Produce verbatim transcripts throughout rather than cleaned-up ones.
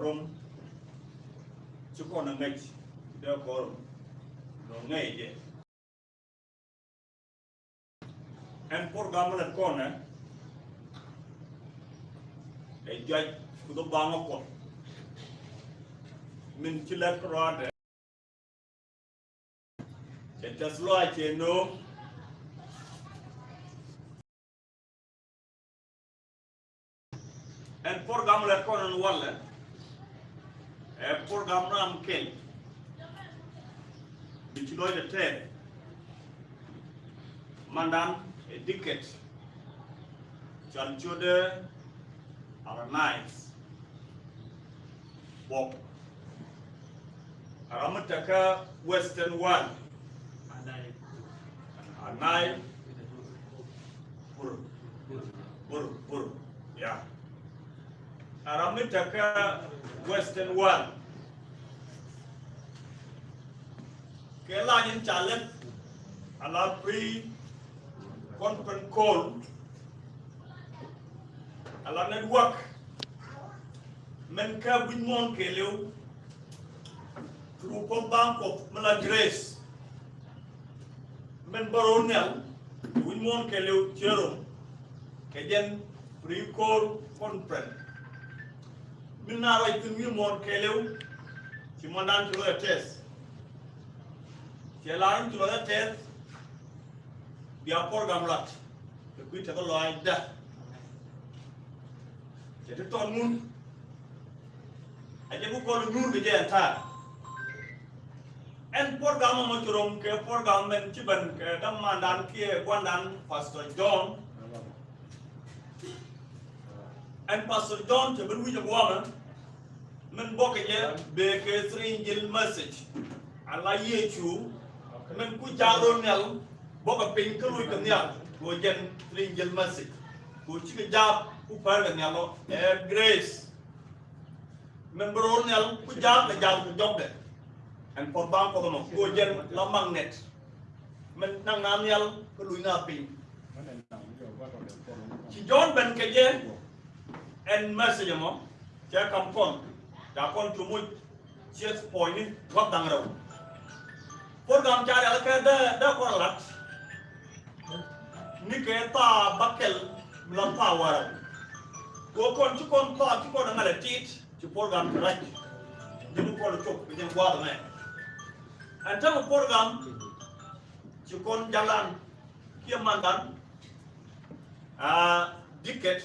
Rom ci kɔn ɛ ŋäc dee kɔr nɔ ŋäc jɛ. Ɛn program lɛ kɔn ɛ ɛ juac kudhɔ baŋ ɔ kɔn min ci lɛt kɛ rɔadɛ. Cɛ tɛth lɔaac cɛ no̱o̱ŋ. Ɛn program lɛ kɔn ɛn walɛ ɛ program ram kɛl mi ci lɔcdɛ tɛth. Mandan ɛ dikɛt cɔl codɛ Aranais. Bok. Aram mi tekä Western world. Anai. Bur. Bur, bur. Ya. Aram mi tekä Western world. Kɛ la nyin ca lɛt ala free conference call. Ala network. Mɛn kä guic muɔ̱ɔ̱n kɛɛliw. Through Puɔ̱th Baŋ Kuɔth mi la Grace. Mɛn bä ro̱o̱ nhial guic muɔ̱ɔ̱n kɛɛliw cɛ rom. Kɛ jɛn free call conference. Min na ruac thi̱n wi̱i̱ muɔ̱ɔ̱n kɛɛliw. Ci muɔ̱ɔ̱ndan ci lɔcdɛ tɛth. Cɛ la rin ci lɔcdɛ tɛth. Bia program lat kɛ kui̱ tekɛ lɔaacdä. Cɛ ti tɔt ŋun. A jɛ bi kɔl nyuur kɛ jɛ ɛn ta̱a̱. Ɛn program ɛmɔ ci rom kɛ program mɛn ci ben kɛ dämandan kiɛ gua̱ndan Pastor John. Ɛn Pastor John cɛ ben wi̱c ɛ guamɛ. Min bɔkɛ jɛ bekɛ three angel message. Ala Yecu min ku jaak ro̱o̱ nhial bɔkɛ piny kä luc kɛ nhial kɛ jɛn three angel message. Kɛ cikɛ jaak ku pär kɛ nhial ɔ ɛ Grace. Min bi ro̱o̱ nhial ku jaak kɛ jaak kɛ jɔkdɛ. Ɛn Puɔ̱th Baŋ Kuɔth ɛmɔ kɛ jɛn la magnet. Min naŋ na nhial kä luc na piny. Ci John ben kɛ jɛ ɛn message ɛmɔ cɛ kam kɔn ca kɔn cu muc cieth puɔ̱nyni tuɔ̱k da̱ŋ rɛw. Program ca rial kɛ dee dee kɔn lat ni kɛ thaa bäkɛl mi la thaa warɛ. Kɛ kɔn ci kɔn thaa ci kɔn ŋa̱lɛ ti̱i̱t ci program ci rac. Ji̱n kɔn cop kɛ ji̱n gua̱a̱th ɛmɛ. Ɛn täämɛ program ci kɔn jalan kiɛ mandan. A dikɛt.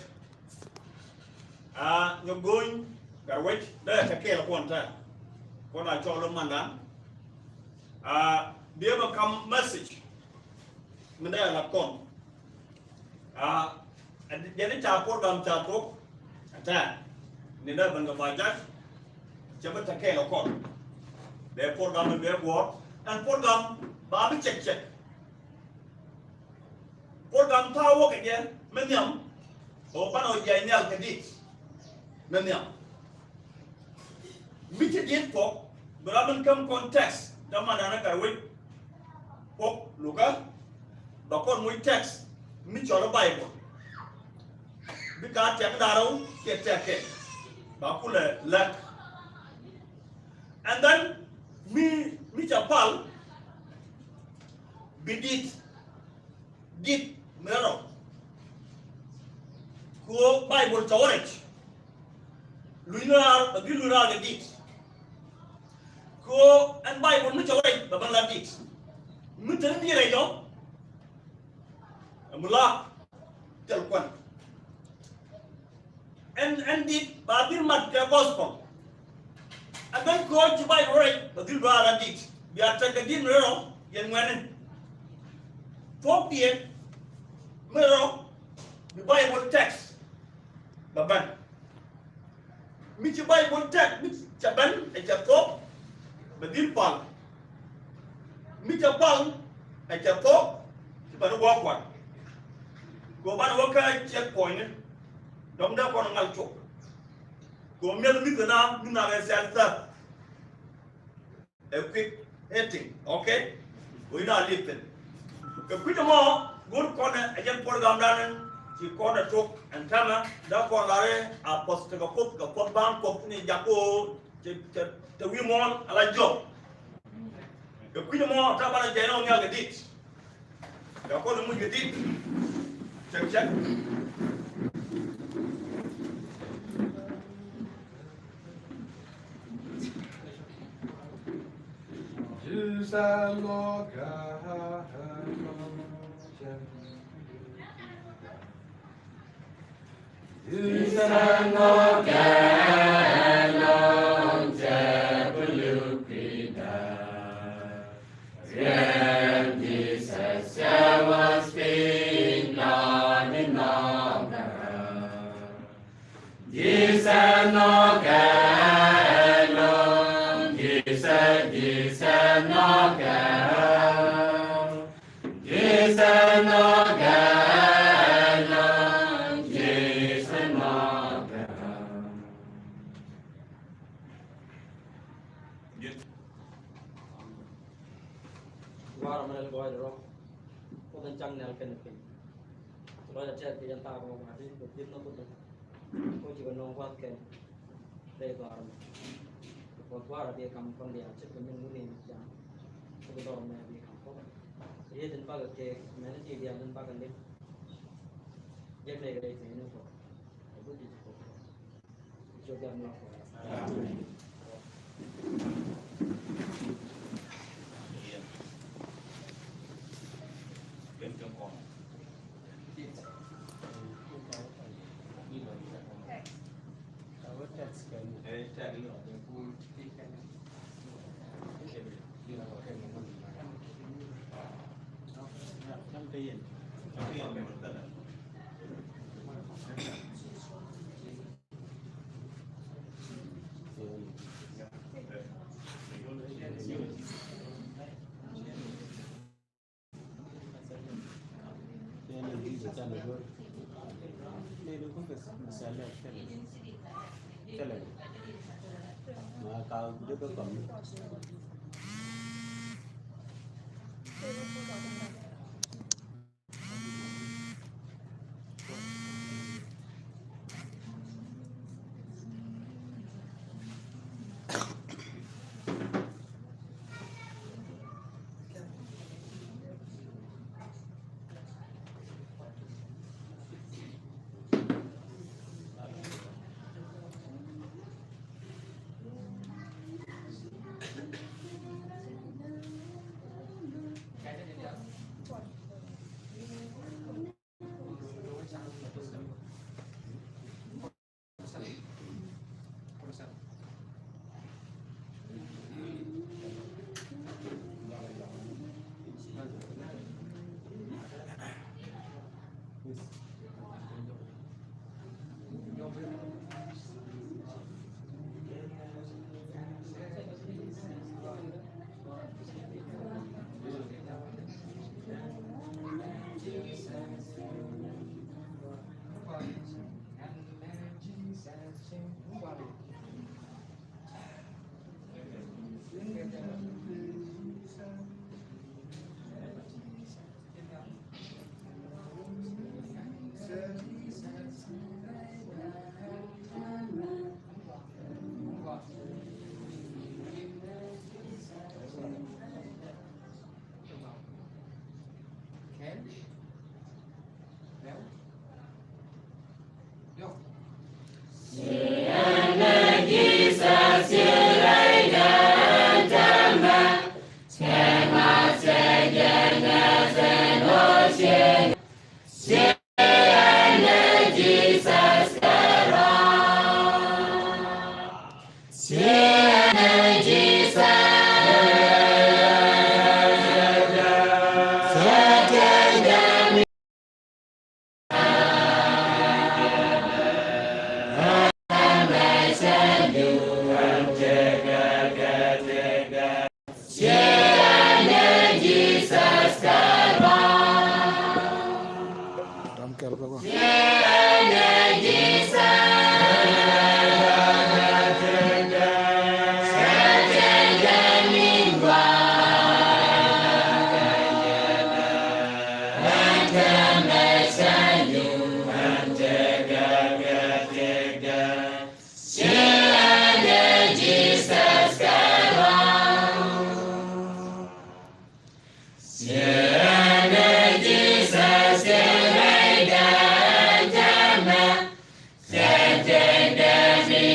A nyɔk go̱o̱ny Gatwec dee kɛ kɛɛl kɔn tɛ̈. Kɔn a cɔl mandan. A biɛ bä kam message. Min dee la kɔn. A jɛn ca program ca thok. Tɛ̈ ni dee ben kɛ ba jac. Cɛ bä te kɛɛl kɔn. Bɛ program bɛ guɔ̱ɔ̱r ɛn program ba bi cɛk cɛk. Program tha̱a̱ wä kɛ jɛ mi nhiam. Ɣöö banɛ ɣöö jiac nhial kɛ dit mi nhiam. Mi ci dit puɔk bi ram in käm kɔn text dämandan Gatwec. Puɔk lukä ba kɔn muc text mi cɔl Bible. Bikɛ a tɛk da̱rä wä kiɛ tɛk kɛ ba kulɛ lɛk. And then mi mi ca pal bi dit dit mi rɛl rɔ. Kɛ ɣöö Bible cɛ wä rɛc luny raar bɛ dhil luny raar kɛ dit. Kɛ ɣöö ɛn Bible mi cɛ wä rɛc bɛ ben la dit. Mi te ni dit rɛc ɔ ɛmu la thil kuan. Ɛn ɛn dit ba dhil mat kɛ gospel. Ɛ ben kɛ ɣöö ci Bible rɛc bɛ dhil luny raar la dit bia tekɛ dit mi rɛl rɔ yɛn ŋuɛni. Thuɔ̱k diɛn mi rɛl rɔ bi Bible text bɛ ben. Mi ci Bible text mi cɛ ben ɛ cɛ thuɔ̱k bɛ dhil pal. Mi cɛ pal ɛ cɛ thuɔ̱k ci ben wä kuan. Kɛ ɣöö banɛ wä kä ciɛk puɔ̱nyni. Dɔ̱ŋ dee kɔn ŋal cop. Kɛ ɣöö mi̱eth mi̱th kɛ na mi na kɛ sial thäk. A quick hitting, okay? Wi̱i̱ na lip thin. Kɛ kui̱c ɛmɔ go̱o̱r kɔn ɛ jɛn program dan ɛn Ci kɔn ɛ tok ɛn tämɛ dee kɔn lar i̱ a puɔth tekɛ Kuoth, kɛ Kuoth ban Kuoth ni jak ɣöö cɛ, cɛ, cɛ wi̱i̱ muɔ̱ɔ̱n ala jɔk. Kɛ kui̱dɛ mɔ ta̱a̱ banɛ jɛn ɔ nhial kɛ dit. Kɛ kɔn i̱ muc kɛ dit. Cɛk, cɛk. Warɛ mɛ lɛ gɔɔydɛ rɔ. Kuoth in cak nɛl kɛnɛ piny. Lɔcdɛ tɛth kɛ jɛn thaak mɔ ŋa̱t in bɛ ji̱th ni Kuoth in. Ko cikɛ nɔŋ gua̱th kɛn. Rɛy dhɔaar mɔ. Kɛ Kuoth gua̱a̱r a bi kam kɔn diaal cik kɛ min wuni jam. Cik kɛ dhɔr mɛ bi kam kɔn. Riet in bakɛ kɛ mɛn ti diaal in bakɛ lim. Jek nɛ kɛ rɛy tɛn in kɔ. Kɛ buk ji̱ ci kɔ.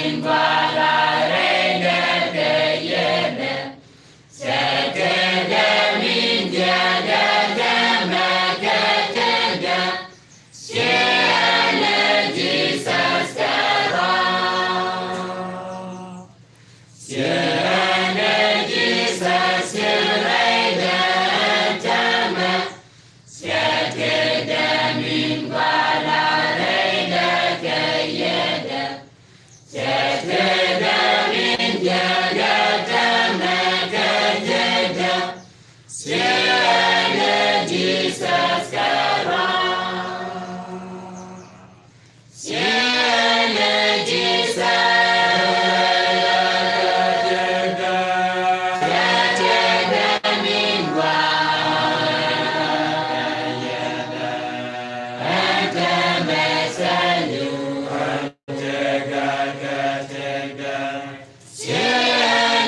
min gɔaa la rɛydɛ kɛ yɛdɛ. Cɛ tëëdɛ min diaal dee tɛmɛ kɛ tëëdɛ. Ciɛ ni Jesus kɛ rɔ. Ciɛ ni Jesus ciɛ rɛydɛ tɛmɛ. Cɛ tëëdɛ min gɔaa la rɛydɛ kɛ yɛdɛ. Cɛ tëëdɛ min diaal dee tɛmɛ kɛ tëëdɛ. Ciɛ ni Jesus kɛ rɔ. Ciɛ ni Jesus. Cɛ tëëdɛ min gɔaa. Ɛn tɛmɛ cɛ liw. Ciɛ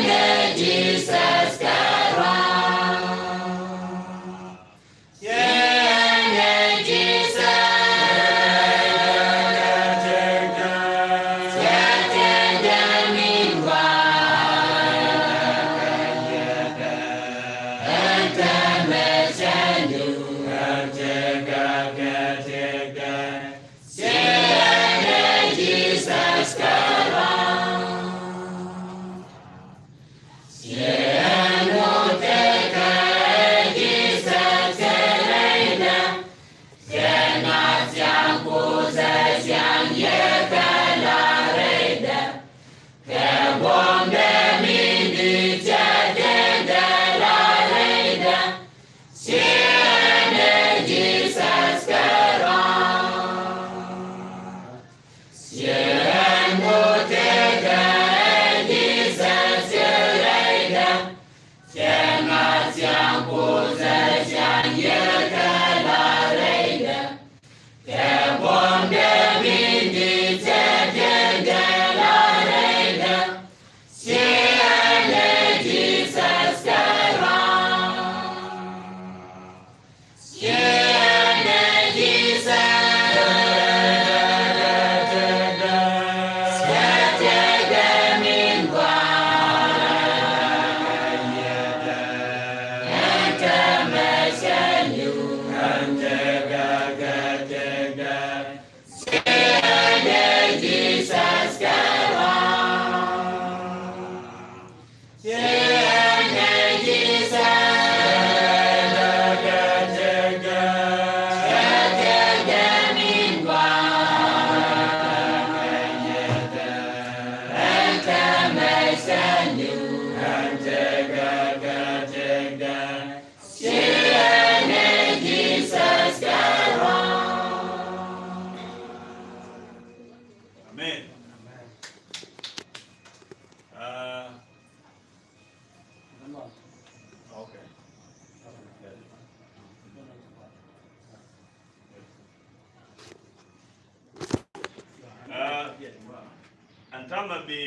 ni Jesus kɛ rɔ. Ciɛ ni Jesus. Cɛ tëëdɛ min gɔaa. Ɛn tɛmɛ cɛ liw. Ciɛ ni Jesus kɛ rɔ. Ciɛ ni tëëkɛ Jesus cɛ rɛydɛ. Cɛ na ciaŋ Kuoth ɛ ciaŋ yɛ kɛ la rɛydɛ. Kɛ buɔ̱mdɛ min di̱i̱t cɛ tëëdɛ la rɛydɛ. Ciɛ ni Jesus kɛ rɔ. Ciɛ ni tëëkɛ Jesus cɛ rɛydɛ. Cɛ na ciaŋ Kuoth ɛ ciaŋ yɛ kɛ la rɛydɛ. Kɛ buɔ̱mdɛ min di̱i̱t cɛ tëëdɛ la rɛydɛ. Ciɛ ni Jesus kɛ rɔ. Ciɛ ni Jesus. Cɛ tëëdɛ min gɔaa. Ɛn tɛmɛ cɛ liw. Ciɛ ni Jesus kɛ rɔ. Ciɛ ni Jesus. Cɛ tëëdɛ min gɔaa. Ɛn tɛmɛ cɛ liw. Ciɛ ni Jesus kɛ rɔ. Amen. Uh, okay. Uh, ɛn täämɛ bi